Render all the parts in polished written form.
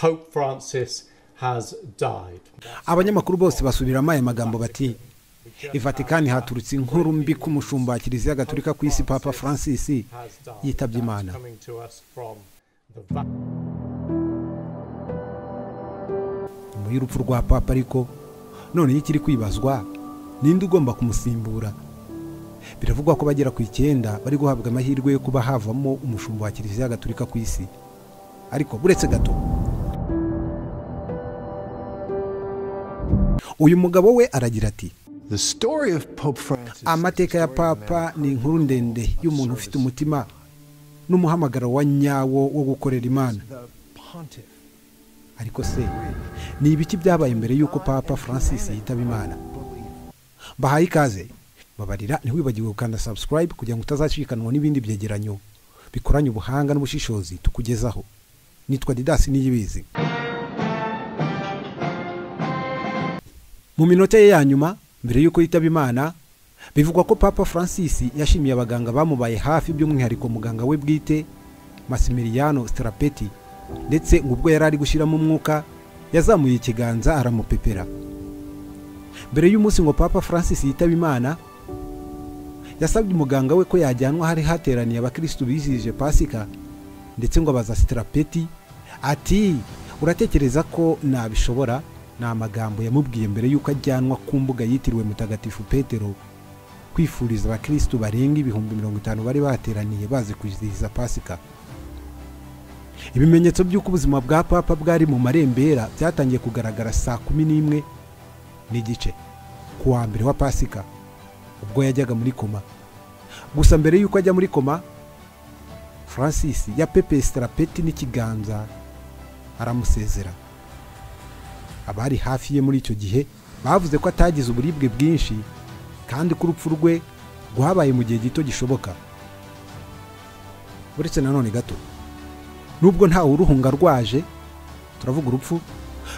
Pope Francis has died. Abanyamakuru bose basubiramo aya magambo bati: "I Vatikani haturutse inkuru mbi ko umushumba wa Kiliziya Gatolika ku isi, Papa Francis, yitabye Imana." Coming to us from the Nyuma y'urupfu rwa Papa ariko noneho ikiri kwibazwa, ninde ugomba kumusimbura? Biravugwa ko bagera ku 9 bari guhabwa amahirwe yo kuba havamo umushumba wa Kiliziya Gatolika ku isi. Ariko buretse gato, uyu mugabo we aragira ati: The story of Pope Francis. "Amateka ya Papa ni inkuru ndende y'umuntu ufite umutima n'umuhamagaro wa nyawo wo gukorera Imana." The pontiff. Ariko se ni ibiki byabaye mbere y'uko Papa Francis yitaba Imana? Mbahaye ikaze. Babarira, ntiwibagiwe gukanda subscribe kugira ngo utazacikanwa n'ibindi byegeranyo bikoranye ubuhanga n'ubushishozi tukugezaho. Nitwa Didasi Niyibizi. Mu minota ye ya nyuma mbere y'uko yitaba Imana, bivugwa ko Papa Francis yashimiye abaganga bamubaye hafi, by'umwihariko muganga we bwite Massimiliano Strappetti, ndetse ngo ubwo yari ari gushyiramo umwuka yazamuye ikiganza aramupepera. Mbere y'umunsi ngo Papa Francis yitaba Imana, yasabye umuganga we ko yajyanwa hari hateraniye abakirisitu bizihije Pasika, ndetse ngo abaza Strappetti ati: "Uratekereza ko nabishobora?" Ni amagambo yamubwiye mbere y'uko ajyanwa ku mbuga yitiriwe Mutagatifu Petero kwifuriza abakirisitu barenga 50,000 bari bateraniye bazi kwizihiza Pasika. Ibimenyetso by'uko ubuzima bwa Papa bwari mu marembera byatangiye kugaragara saa 11:15 ku wa mbere wa Pasika, ubwo yajyaga muri koma. Gusa mbere y'uko ajya muri koma, Francis yapepeye Strappetti n'ikiganza aramusezera. Abari hafi ye muri icyo gihe bavuze ko atagize uburibwe bwinshi kandi ko urupfu rwe rwabaye mu gihe gito gishoboka. Uretse nanone gato, nubwo ntawe uruhunga rwaje, turavuga urupfu,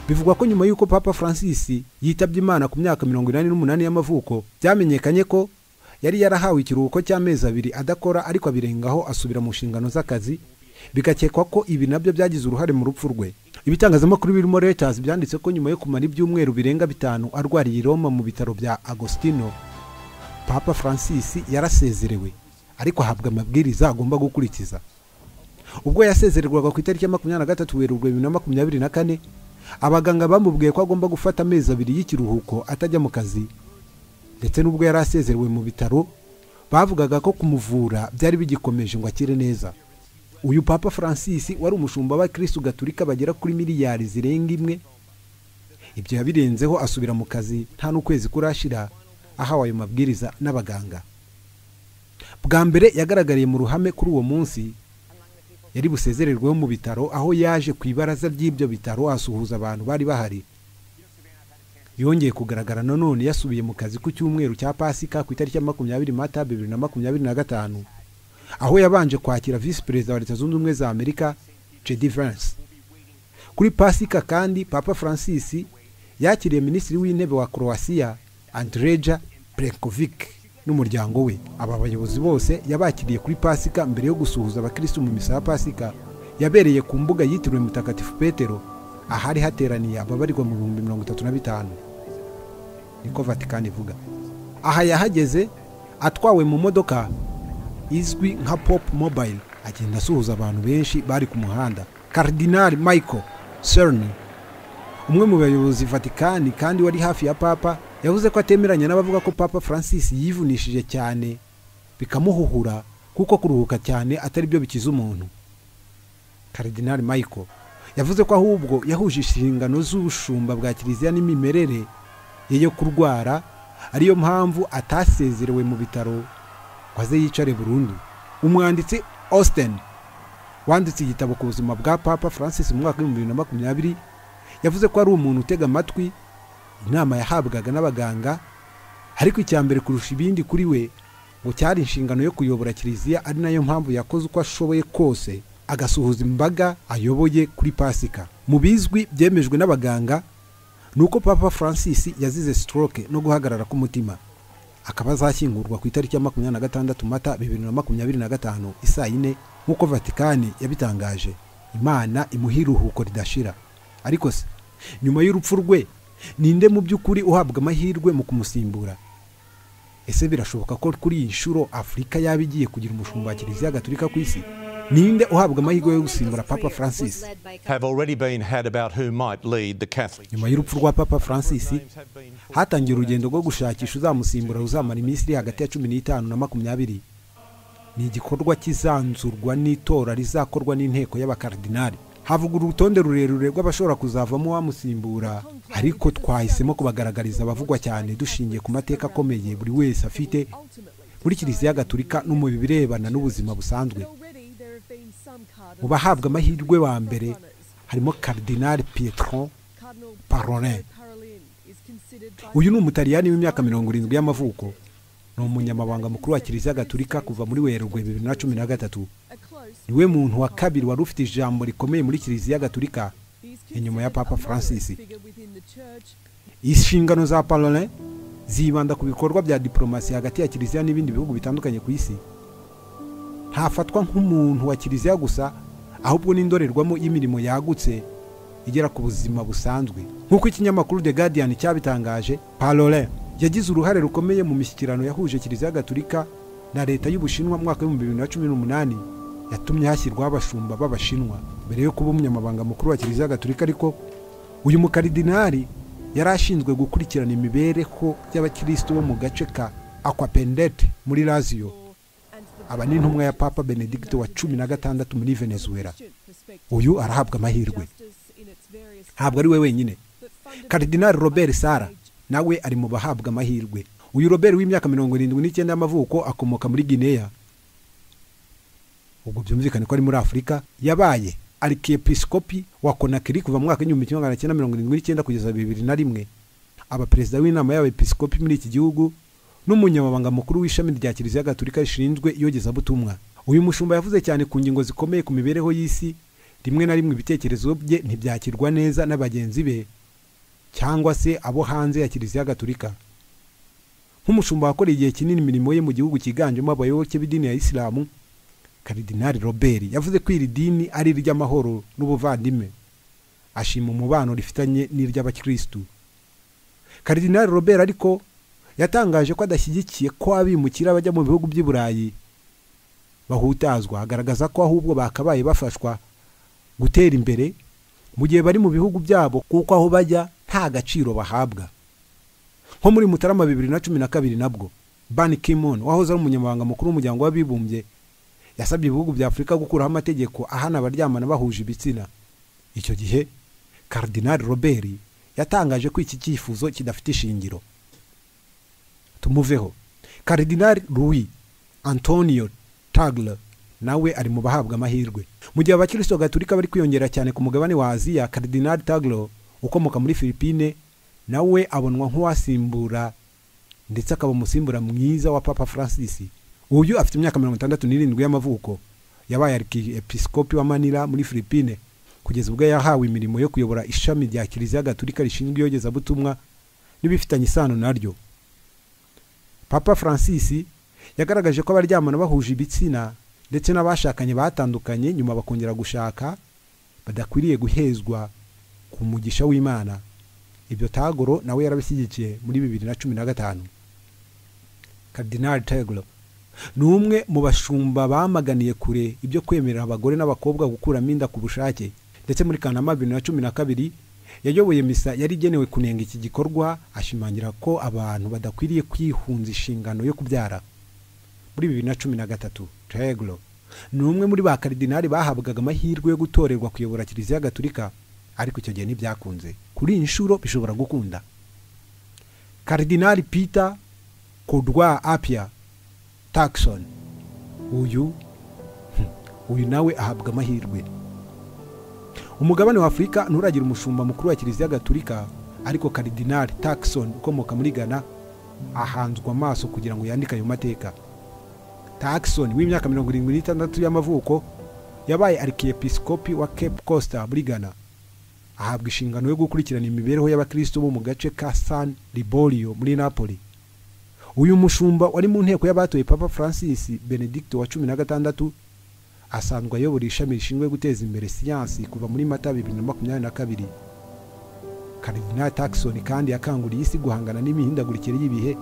bivugwa ko nyuma y'uko Papa Francis yitabye Imana ku myaka 88 y'amavuko, byamenyekanye ko yari yarahawe ikiruhuko cy'amezi 2 adakora, ariko abirengaho asubira mu nshingano z'akazi, bigakekwa ko ibi nabyo byagize uruhare mu rupfu rwe. Ibitangazamakuru birimo Reuters byanditse ko nyuma yo kumara ibyumweru birenga 5 arwariye i Roma mu bitaro bya Agostino, Papa Francis yarasezerewe, ariko ahabwa amabwiriza agomba gukurikiza. Ubwo yasezererwaga ku itariki ya 23 Werurwe 2024, abaganga bamubwiye ko agomba gufata amezi 2 y'ikiruhuko atajya mu kazi, ndetse n'ubwo yari asezerewe mu bitaro bavugaga ko kumuvura byari bigikomeje ngo akire neza. Uyu Papa Francis wari umushumba w'abakristu gatolika bagera kuri miliyari zirenga 1, ibyo yabirenzeho asubira mu kazi nta n'ukwezi kurashira ahawe ayo mabwiriza n'abaganga. Bwa mbere yagaragariye mu ruhame kuri uwo munsi yari busezererweho mu bitaro, aho yaje ku ibaraza ry'ibyo bitaro asuhuza abantu bari bahari. Yongeye kugaragara nanone yasubiye mu kazi ku cyumweru cya Pasika ku itariki ya 20 Mata 2025, aho yabanje kwakira Visi Perezida wa Leta Zunze Ubumwe za Amerika J.D. Vance. Kuri Pasika kandi Papa Francis yakiriye Minisitiri w'Intebe wa Croatia Andreja Plenkovic n'umuryango we. Aba bayobozi bose yabakiriye kuri Pasika mbere yo gusuhuza abakristu mu misa ya Pasika yabereye ku mbuga yitiriwe Mutagatifu Petero, ahari hateraniye ababarirwa mu 35,000, niko Vatikani ivuga. Aha yahageze atwawe mu modoka izwi nka Pop Mobile, agenda asuhuza abantu benshi bari ku muhanda. Cardinal Michael Cerny, umwe mu bayobozi Vatikani kandi wari hafi ya Papa, yavuze ko atemeranya n'abavuga ko Papa Francis yivunishije cyane bikamuhuhura, kuko kuruhuka cyane atari byo bikiza umuntu. Cardinal Michael yavuze ko ahubwo yahuje inshingano z'ubushumba bwa Kiliziya n'imimerere ye yo kurwara, ariyo mpamvu atasezerewe mu bitaro ngo aze yicare burundu. Umwanditsi Austin wanditse igitabo ku buzima bwa Papa Francis mu mwaka w'ibihumbi bibiri na makumyabiri, yavuze ko ari umuntu utega amatwi inama yahabwaga n'abaganga, ariko icya mbere kurusha ibindi kuri we ngo cyari inshingano yo kuyobora Kiliziya, ari nayo mpamvu yakoze uko ashoboye kose agasuhuza imbaga ayoboye kuri Pasika. Mu bizwi byemejwe n'abaganga ni uko Papa Francis yazize stroke no guhagarara k'umutima, akaba azashyingurwa ku itariki ya 26 Mata 2025 isaa 4 nk'uko Vatikani yabitangaje. Imana imuhe iruhuko ridashira. Ariko se nyuma y'urupfu rwe ninde mu by'ukuri uhabwa amahirwe mu kumusimbura? Ese birashoboka ko kuri iyi nshuro Afurika yaba igiye kugira umushumba wa Kiliziya Gatolika ku isi? Ninde uhabwa amahirwe yo gusimbura Papa Francis? Have already been had about who might lead the Catholic. Nyuma y'urupfu rwa Papa Francis hatangiye urugendo rwo gushakisha uzamusimbura ruzamara iminsi iri hagati ya 15 na 20. Ni igikorwa kizanzurwa n'itora rizakorwa n'inteko y'abakardinali. Havugwa urutonde rurerure rw'abashobora kuzavamo wamusimbura, ariko twahisemo kubagaragariza abavugwa cyane dushingiye ku mateka akomeye buri wese afite muri Kiliziya Gatolika no mu birebana n'ubuzima busanzwe. Mu bahabwa amahirwe wa mbere harimo Cardinal Pietro Parolin. Uyu ni Umutaliyani w'imyaka 70 y'amavuko, ni umunyamabanga mukuru wa Kiliziya Gatolika kuva muri Werurwe 2013. Niwe muntu wa kabiri wari ufite ijambo rikomeye muri Kiliziya Gatolika inyuma ya Papa Francis. Inshingano za Parolin zibanda ku bikorwa bya diplomasi hagati ya Kiliziya n'ibindi bihugu bitandukanye ku isi. Ntafatwa nk'umuntu wa Kiliziya gusa, ahubwo n'indorerwamo y'imirimo yagutse igera ku buzima busanzwe. Nk'uko ikinyamakuru The Guardian cyabitangaje, Parolin yagize uruhare rukomeye mu mishyikirano yahuje Kiliziya Gatolika na leta y'Ubushinwa mu mwaka w'ibihumbi 2018, yatumye hashyirwaho abashumba b'Abashinwa. Mbere yo kuba umunyamabanga mukuru wa Kiliziya Gatolika ariko, uyu mukaridinali yari ashinzwe gukurikirana imibereho y'abakristo bo mu gace ka Acquapendente muri Lazio. Aba ni intumwa ya Papa Benedicto wa 16 muri Venezuela. Uyu arahabwa amahirwe. Ntabwo ari we wenyine. Cardinal Robert Sara nawe ari mu bahabwa amahirwe. Uyu Robert w'imyaka 79 y'amavuko akomoka muri Guinea. Ubwo byumvikane ko ari muri Afurika. Yabaye arkiyepiskopi wa Conakry kuva mu mwaka 1979 kugeza 2001. Aba perezida w'inama y'abepiskopi muri iki gihugu n'umunyamabanga mukuru w'ishami rya Kiliziya Gatolika rishinzwe iyogezabutumwa. Uyu mushumba yavuze cyane ku ngingo zikomeye ku mibereho y'isi. Rimwe na rimwe ibitekerezo bye ntibyakirwa neza n'abagenzi be cyangwa se abo hanze ya Kiliziya Gatolika. Nk'umushumba wakoreye igihe kinini imirimo ye mu gihugu cyiganjemo abayoboke b'idini ya Isilamu, Cardinal Robert yavuze ko iri dini ari iry'amahoro n'ubuvandimwe, ashima umubano rifitanye n'iry'abakristu. Cardinal Robert ariko yatangaje ko adashyigikiye ko abimukira bajya mu bihugu by'i Burayi bahutazwa, agaragaza ko ahubwo bakabaye bafashwa gutera imbere mu gihe bari mu bihugu byabo, kuko aho bajya nta gaciro bahabwa. Nko muri Mutarama 2012 nabwo Ban Ki-moon wahoze ari umunyamabanga mukuru w'umuryango w'abibumbye yasabye ibihugu bya Afurika gukuraho amategeko ahana abaryamana bahuje ibitsina. Icyo gihe Cardinal Robert yatangaje ko iki cyifuzo kidafite ishingiro. Tumuveho. Cardinal Louis Antonio Tagle nawe ari mu bahabwa amahirwe. Mu gihe abakristo Gatolika bari kwiyongera cyane ku mugabane wa Aziya, Cardinal Tagle ukomoka muri Philippine nawe abonwa nk'uwasimbura ndetse akaba umusimbura mwiza wa Papa Francis. Uyu afite imyaka 67 y'amavuko, yabaye arkiyepiskopi wa Manila muri Philippine kugeza ubwo yahawe imirimo yo kuyobora ishami rya Kiliziya Gatolika rishinzwe iyogezabutumwa n'ibifitanye isano naryo. Papa Francis yagaragaje ko abaryamana bahuje ibitsina ndetse n'abashakanye batandukanye nyuma bakongera gushaka badakwiriye guhezwa ku mugisha w'Imana. Ibyo Tagoro nawe yarabishyigikiye muri 2015. Cardinal Tagle ni umwe mu bashumba bamaganiye kure ibyo kwemerera abagore n'abakobwa gukuramo inda ku bushake, ndetse muri Kanama 2012 yayoboye misa yari igenewe kunenga iki gikorwa, ashimangira ko abantu badakwiriye kwihunza inshingano yo kubyara. Muri 2013 Tagle ni umwe muri ba karidinali bahabwaga amahirwe yo gutorerwa kuyobora Kiliziya Gatolika, ariko icyo gihe ntibyakunze. Kuri iyi nshuro bishobora gukunda. Cardinal Peter Kodwa Apia Turkson uyu nawe ahabwa amahirwe. Umugabane wa Afurika nturagira umushumba mukuru wa Kiliziya Gatolika, ariko Cardinal Turkson ukomoka muri Ghana ahanzwe amaso kugira ngo yandike ayo mateka. Turkson w'imyaka 76 y'amavuko yabaye arkiyepiskopi wa Cape Coast muri Ghana, ahabwa inshingano yo gukurikirana imibereho y'abakristo bo mu gace ka San Liborio muri Napoli. Uyu mushumba wari mu nteko y'abatoye Papa Francis Benedicto wa 16 asanzwe ayobora ishami rishinzwe guteza imbere siyansi kuva muri Mata 2022. Karidinali Turkson kandi yakanguriye isi guhangana n'imihindagurikire y'ibihe,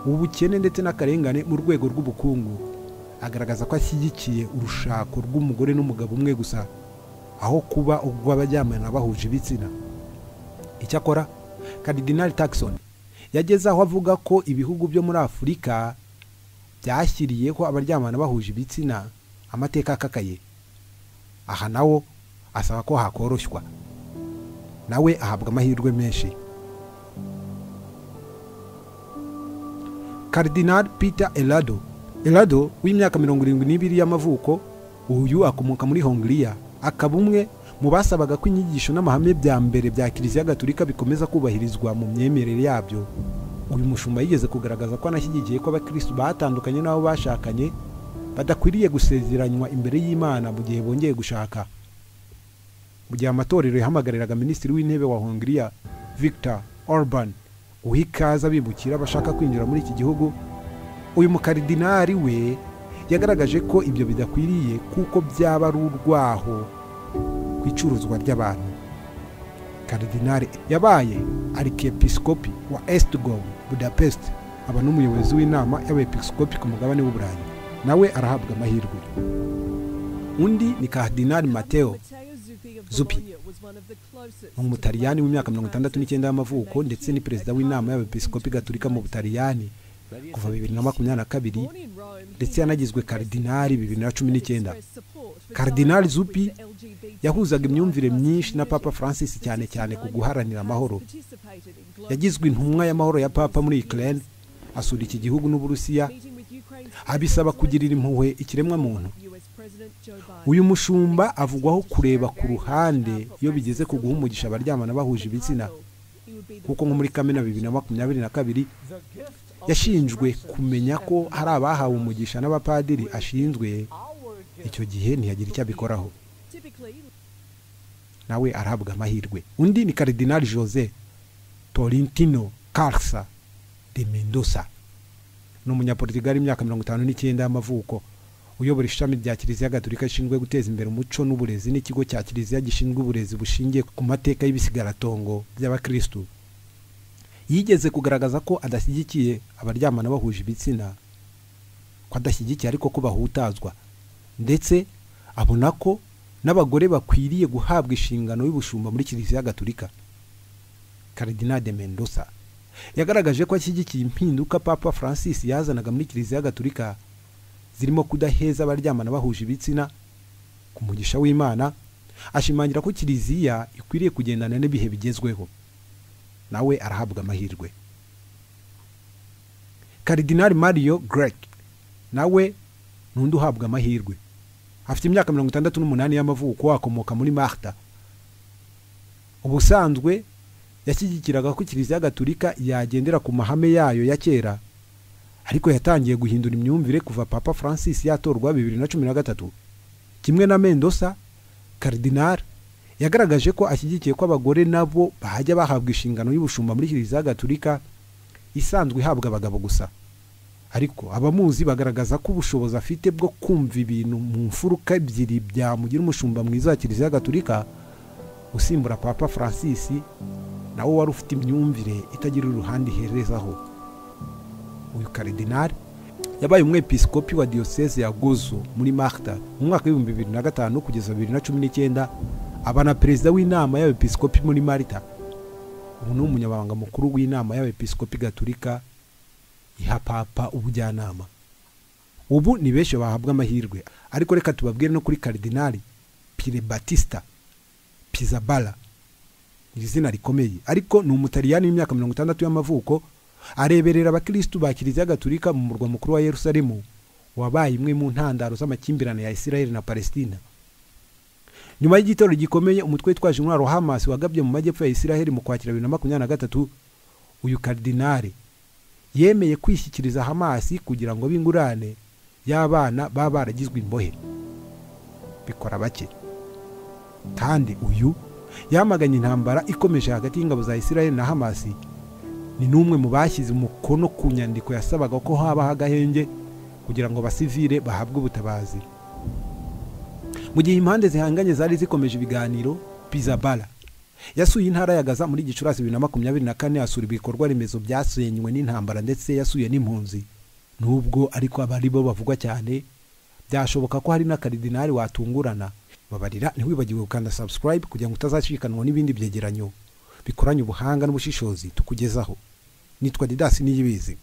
ubukene ndetse n'akarengane mu rwego rw'ubukungu, agaragaza ko ashyigikiye urushako rw'umugore n'umugabo umwe gusa aho kuba urw'abaryamana bahuje ibitsina. Icyakora Karidinali Turkson yageze aho avuga ko ibihugu byo muri Afurika byashyiriyeho abaryamana bahuje ibitsina amateka akakaye. Aha nawo asaba ko hakoroshywa, nawe ahabwa amahirwe menshi. Karidinali Peter Erdo Erdo w'imyaka 72 y'amavuko, uyu akomoka muri Hongiriya, akaba umwe mu basabaga ko inyigisho n'amahame bya mbere bya Kiliziya Gatolika bikomeza kubahirizwa mu myemerere yabyo. Uyu mushumba yigeze kugaragaza ko anashyigikiye ko abakristu batandukanye n'abo bashakanye badakwiriye gusezeranywa imbere y'Imana mu gihe bongeye gushaka. Mu gihe amatorero yahamagariraga Minisitiri w'Intebe wa Hongiriya Viktor Orban guha ikaze abimukira bashaka kwinjira muri iki gihugu, uyu mukaridinali we yagaragaje ko ibyo bidakwiriye kuko byaba ari urwaho ku icuruzwa ry'abantu. Karidinali yabaye arkiyepiskopi wa Esztergom Budapest, aba n'umuyobozi w'inama y'abepiskopi ku mugabane w'Uburayi, nawe arahabwa amahirwe. Undi ni Karidinali Matteo Zuppi, ni umutaliyani w'imyaka 69 y'amavuko ndetse ni perezida w'inama y'abepiskopi gatolika mu Butaliyani kuva 2022, ndetse yanagizwe karidinali 2019. Karidinali Zuppi yahuzaga imyumvire myinshi na Papa Francis, cyane cyane ku guharanira amahoro. Yagizwe intumwa y'amahoro ya Papa muri Ukraine, asura iki gihugu n'Uburusiya, abisaba kugirira impuhwe ikiremwamuntu. Uyu mushumba avugwaho kureba ku ruhande iyo bigeze ku guha umugisha abaryamana bahuje ibitsina, kuko nko muri Kamena 2022 yashinjwe kumenya ko hari abahawe umugisha n'abapadiri ashinzwe, icyo gihe ntiyagira icyo abikoraho, nawe arahabwa amahirwe. Undi ni Karidinali Jose Tolentino Carsa de Mendoza, ni umunyaportugali w'imyaka 59 y'amavuko, uyobora ishami rya Kiliziya Gatolika rishinzwe guteza imbere umuco n'uburezi n'ikigo cya Kiliziya gishinzwe uburezi bushingiye ku mateka y'ibisigaratongo by'abakristu. Yigeze kugaragaza ko adashyigikiye abaryamana bahuje ibitsina, ko adashyigikiye ariko ko bahutazwa, ndetse abona ko n'abagore bakwiriye guhabwa inshingano y'ubushumba muri Kiliziya Gatolika. Karidinali de Mendoza yagaragaje ko ashyigikiye impinduka Papa Francis yazanaga muri Kiliziya Gatolika, zirimo kudaheza abaryamana bahuje ibitsina ku mugisha w'Imana, ashimangira ko Kiliziya ikwiriye kugendana n'ibihe bigezweho, nawe arahabwa amahirwe. Karidinali Mario Grech nawe n'undi uhabwa amahirwe, afite imyaka 68 y'amavuko, akomoka muri Malta. Ubusanzwe yashyigikiraga ko Kiliziya Gatolika yagendera ku mahame yayo ya kera, ariko yatangiye guhindura imyumvire kuva Papa Francis yatorwa 2013. Kimwe na Mendoza, Karidinali yagaragaje ko ashyigikiye ko abagore nabo bajya bahabwa inshingano y'ubushumba muri Kiliziya Gatolika isanzwe ihabwa abagabo gusa. Ariko abamuzi bagaragaza ko ubushobozi afite bwo kumva ibintu mu mfuruka ebyiri byamugira umushumba mwiza wa Kiliziya Gatolika usimbura Papa Francis, nawe wari ufite imyumvire itagira uruhande iherezaho. Uyu karidinali yabaye umwepiskopi wa diyoseze ya Gozo muri Malta mu mwaka w'2005 kugeza 2019, aba na perezida w'inama y'abepiskopi muri Malta. Ubu ni umunyamabanga mukuru w'inama y'abepiskopi gatolika iha Papa ubujyanama. Ubu ni benshi bahabwa amahirwe, ariko reka tubabwire no kuri Karidinali Pier Battista Pizzaballa. Ni izina rikomeye, ariko ni umutaliyani w'imyaka 60 y'amavuko, areberera abakristu ba Kiliziya Gatolika mu murwa mukuru wa Yerusalemu, wabaye imwe mu ntandaro z'amakimbirane ya Israel na Palestina. Nyuma y'igitero gikomeye umutwe witwaje intwaro Hamas wagabye mu majyepfo ya Israel mu kwakira 2023, uyu karidinali yemeye kwishyikiriza Hamas kugira ngo bingurane y'abana baba baragizwe imbohe. Bikora bake. Kandi uyu yamaganye intambara ikomeje hagati y'ingabo za Israel na Hamas. Ni n'umwe mu bashyize umukono ku nyandiko yasabaga ko habaho agahenge kugira ngo abasivile bahabwe ubutabazi. Mu gihe impande zihanganye zari zikomeje ibiganiro, Pizzaballa Yasuye intara ya Gaza muri Gicurasi 2024, asura ibikorwa remezo byasenywe n'intambara, ndetse yasuye n'impunzi. Nubwo ariko aba ari bo bavugwa cyane, byashoboka ko hari na karidinali watungurana. Babarira, ntiwibagiwe gukanda subscribe kugira ngo utazacikanwa n'ibindi byegeranyo bikoranye ubuhanga n'ubushishozi tukugezaho. Nitwa Didasi Niyibizi.